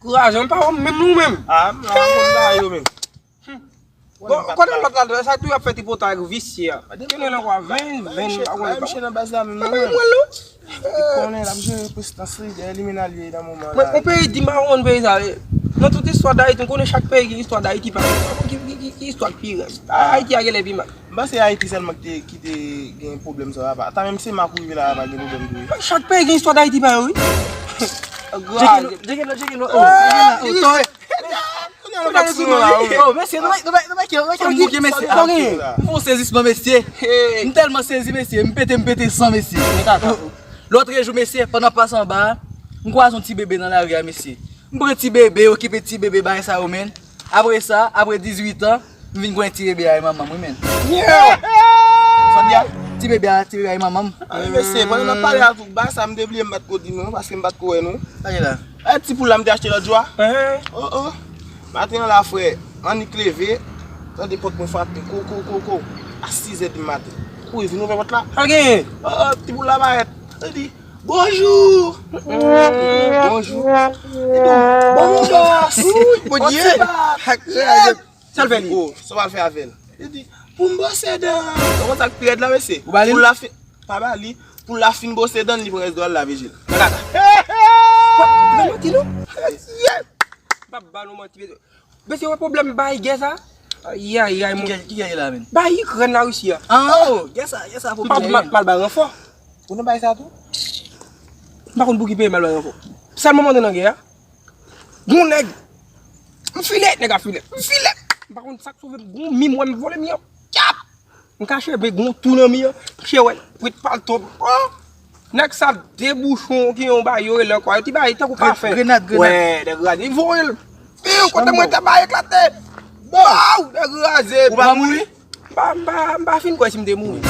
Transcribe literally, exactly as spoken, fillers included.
Kraze, m pa wè menm nou menm. Ah, m la konn bagay yo menm. Bon, kote lòt la, sa tou y ap fè tripotay ak visye a. Kenbe nan kwa ven, ven, pa konn. Misye nan baz la menm, non, mwen, non. Li konnen l ap jere prestans li, dèyè li men al ye nan moman la. Mwen, yon peyi di m pa konn peyi sa. Nan tout istwa Dayiti, m konnen chak peyi gen istwa Dayiti pa yo. Ki, ki, ki, ki istwa k pi rèd? Ayiti a genlè pi mal. M panse Ayiti sèlman ki te, ki te gen pwoblèm sa, apa. Ata menm Senmak ou rive la, apa gen pwoblèm tou wi. Chak peyi gen istwa Dayiti pa yo, wi. Jekeno, jekeno, jekeno. Oh, jekeno, oh, mesye, nou bay, nou bay, nou bay, nou bay, nou bay, nou bay, nou bay, mesye. M fè yon sezisman, mesye. M tèlman sezi, mesye. M pete, m pete san, mesye. Lòt jou, mesye, pandan m pase anba a, m kwaze yon ti bebe nan lari a, mesye. M pran ti bebe, okipe ti bebe, bagay sa yo, menn. Apre sa, apre dizuit an, m vin konnen ti bebe a e manman m, wi, menn. Sa w di a? Ti bebe a, ti bebe a e manman m. Ah, wi, mesye, pandan n ap pale a tou, bagay sa, m te bliye m pa t ko di nou, paske m pa t ko wè nou. Sa gen la? E ti poul la m te achte lòt jou a? Oh, oh. Maten an la, frè, annik leve, tande pòt mwen frape, ko, ko, ko, ko. A sizè di maten. Kouri vin ouvè pòt la. Sa genyen? Oh, oh, ti poul la parèt. Li di, bonjou. Bonjou. Li di, bon, mon bòs. Wi, bon Dye. Sa l fè li? Oh, sa w al fè avè l? Li di, pou m bwose dan. Ou konn sa k pi rèd la, mesye? Ou ba li l? Pou l la fin, pa ba li. Pou l la fin bwose dan, li pran rès dwa l lave je l. Nan manti, non? M p ap ba nou manti, mesye. Mesye, wè pwoblèm bay gè sa? Ayayay, mon. Ki gè, ki gè la, menn? Bay Ikrèn Larisi a. Ah, oh, gè sa, gè sa, pwoblèm. M p ap mal bay ranfò. Ou nan bay sa tou? M pa konn pou ki peyi m al bay ranfò. Sèl moman nan gè a. Gon nèg. M file, nèg a file. M file. M pa konn sa k sove m. Gon mi m wè m vole mi an. Tchap! M kache, men gon tou nan mi an. Misye wè, prit palto. Oh! Nèg sa de bouchon ki yon bagay yo rele ankò. Yo ti bagay tankou pafen. Grenad, grenad. Wè, nèg raze. Li voye l. Piw, kote mwen te bay eklate. Baw, nèg raze. Ou pa mouri? M pa, m pa, m pa fin kwè si m te mouri.